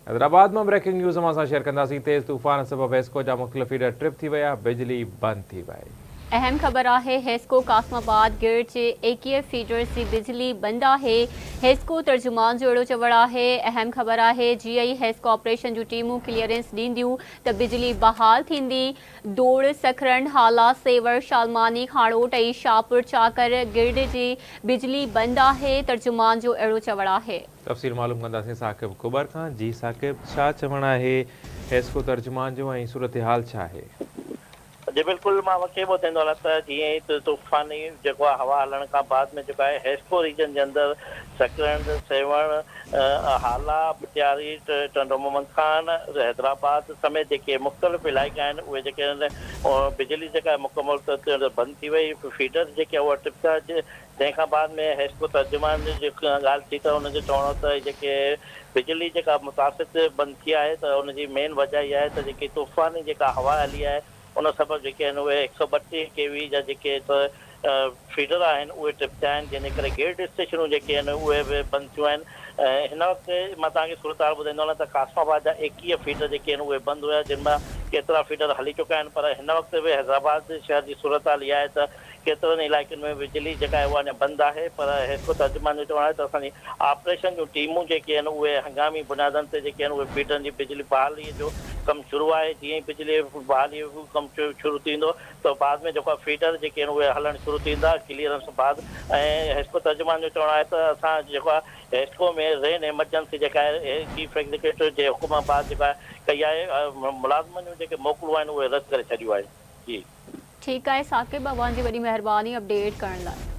حيدرآباد مان breaking news اوهان سان شيئر ڪنداسين، تيز طوفان سبب حيسڪو جا مختلف فيڊر ٽرپ ٿي ويا، بجلي بند ٿي وئي. اهم خبر آهي حيسڪو قاسم آباد گرڊ جي 21 فيڊرز جي بجلي بند آهي، حيسڪو ترجمان جو اهڙو چوڻ آهي، اهم خبر آهي جي ئي حيسڪو آپريشن جون ٽيمون ڪليئرنس ڏينديون ته بجلي بحال ٿيندي، دوڙ، سکرنڊ، هالا، سيوهڻ، شالماني، خاڻوٽ ۽ شاهپور چاڪر گرڊ جي بجلي بند آهي، ترجمان جو اهڙو چوڻ آهي. تفصيل معلوم ڪنداسين ثاقب ڪٻر کان، جي ثاقب ڇا چوڻ آهي حيسڪو ترجمان جو ۽ صورتحال ڇا آهي؟ جي بلڪل مان وکي ٻڌائيندو هلان ته جيئن ئي طوفاني جيڪو آهي هوا هلڻ کان بعد ۾ جيڪو آهي حيسڪو ريجن جي اندر سڪرنڊ، سيوهڻ، هالا، مٽياري، ٽنڊو محمد خان، حيدرآباد سميت جيڪي مختلف علائقا آهن اهي جيڪي آهن بجلي جيڪا آهي مڪمل طور تي بند ٿي وئي فيڊر جيڪي اهي ٽپ ٿيا جنهن کان بعد ۾ حيسڪو ترجمان جي ڳالهه ٿي ته ان جو چوڻ هو ته جيڪي بجلي جيڪا متاثر ٿي بند ٿي آهي ته ان جي مين وجه اها آهي ته جيڪي طوفاني جيڪا هوا هلي آهي ان سبب جيڪي آهن اهي 132 ڪي وي جا جيڪي فيڊر آهن اهي ٽرپ ٿيا آهن جنهن جي ڪري گرڊ اسٽيشنون جيڪي آهن اهي به بند ٿيون آهن ۽ هن وقت مان توهان کي صورتحال ٻڌائيندو هلان ته قاسم آباد جا 21 فيڊر جيڪي آهن اهي بند هيا جن مان ڪيترا فيڊر هلي چڪا آهن پر هن وقت به حيدرآباد شهر جي صورتحال اها آهي ته ڪيترن علائقن ۾ بجلي جيڪا آهي اها اڃا بند آهي پر حيسڪو ترجمان جو چوڻ آهي ته اسان جي آپريشن جون ٽيمون جيڪي آهن اهي هنگامي بنيادن تي جيڪي آهن اهي فيڊرن جي بجلي بحالي جو ڪم شروع آهي جيئن ئي بجلي بحالي جو ڪم شروع ٿيندو ته بعد ۾ جيڪو آهي فيڊر جيڪي آهن اهي هلڻ شروع ٿيندا ڪليئرنس بعد ۽ حيسڪو ترجمان جو چوڻ آهي ته اسان جيڪو آهي حيسڪو ۾ رين ايمرجنسي جيڪا آهي چيف ايگزيڪيوٽو جي حڪم بعد جيڪا آهي ڪئي آهي ملازمن جون جيڪي موڪلون آهن اهي رد ڪري ڇڏيون آهن جي. ٺيڪ آهي ثاقب اوهان جي وڏي مهرباني اپڊيٽ ڪرڻ لاء.